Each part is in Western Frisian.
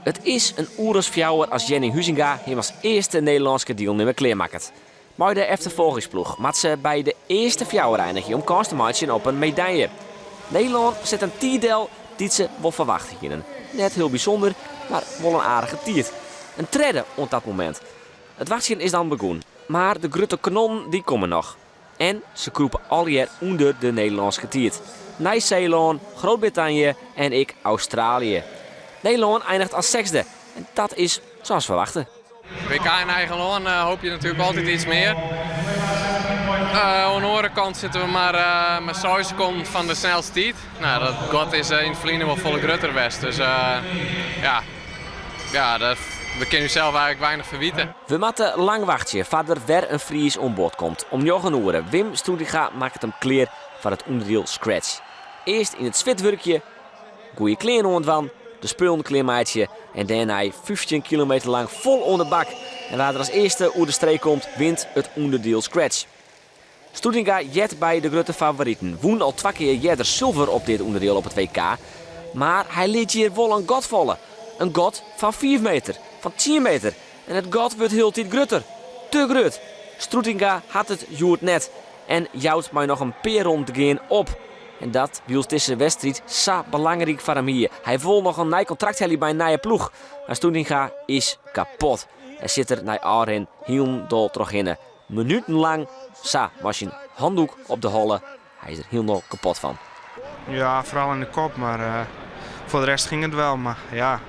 It is in oer as fjouwer as Jenning Huizenga him as earste Nederlânske dielnimmer klearmakket. Mei de efterfolgingsploech moat se by de earste fjouwer einigje om kâns te meitsjen op in medalje. Nederlân set in tiid del dy't se wol ferwachte hienen. Net hiel bysûnder, mar wol in aardige tiid. In tredde oant dat momint. It wachtsjen is dan begûn, mar de grutte kanonnen dy komme noch. En se krûpe allegear ûnder de Nederlânske tiid. Nij-Seelân, Grut-Brittannië en ek Australië. Nederlân einiget as sechsde en dat is sa as ferwachte. WK yn eigen lân hoopje je natuerlik altyd iets mear. Oan de oare kant sitte we mar mei 6 sekonden fan de snelste tiid. Nou, dat gat is yn it ferline wol folle grutter west. Dus ja, ja, dat, we kinne ússels eigentlik weinich ferwite. We moatte lang wachtsje foar der wer in Fries oan board komt. Om njoggen oere, Wim Stroetinga makket him klear foar it ûnderdiel scratch. Earst yn it swit wurkje, goede klean oandwaan, de spullen klearmeitsje en dêrnei 15 kilometer lang fol oan de bak. En wa't der as earste oer de streek komt, wint it ûnderdiel scratch. Stroetinga heart by de grutte favoriten, wûn al twa kear earder sulver op dit ûnderdiel op it WK. Mar hy lit hjir wol in gat falle. In gat fan 5 meter, fan 10 meter. En it gat wurdt hieltyd grutter. Te grut. Stroetinga hat it hjoed net en jout mei noch in pear ronden te gean op. En dat wylst dizze wedstriid sa belangryk foar him wie. Hy wol noch in nij kontrakt helje by in nije ploech. Mar Stroetinga is kapot en sit der nei ôfrin hielendal trochhinne. Minutenlang sa mei syn handoek op de holle. Hy is der hielendal kapot fan. Ja, foaral yn de kop, mar foar de rest ging it wel. Mar ja,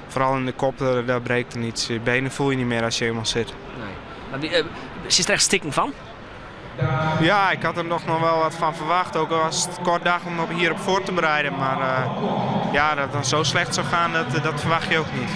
foaral yn de kop, daar breekt er niets. Je benen voel je niet meer als je eenmaal zit. Nee. Maar sitst der echt stikken fan? Ja, ik had er nog wel wat van verwacht. Ook al was het kort dag om op hierop voor te bereiden. Maar ja, dat het dan zo slecht zou gaan, dat verwacht je ook niet.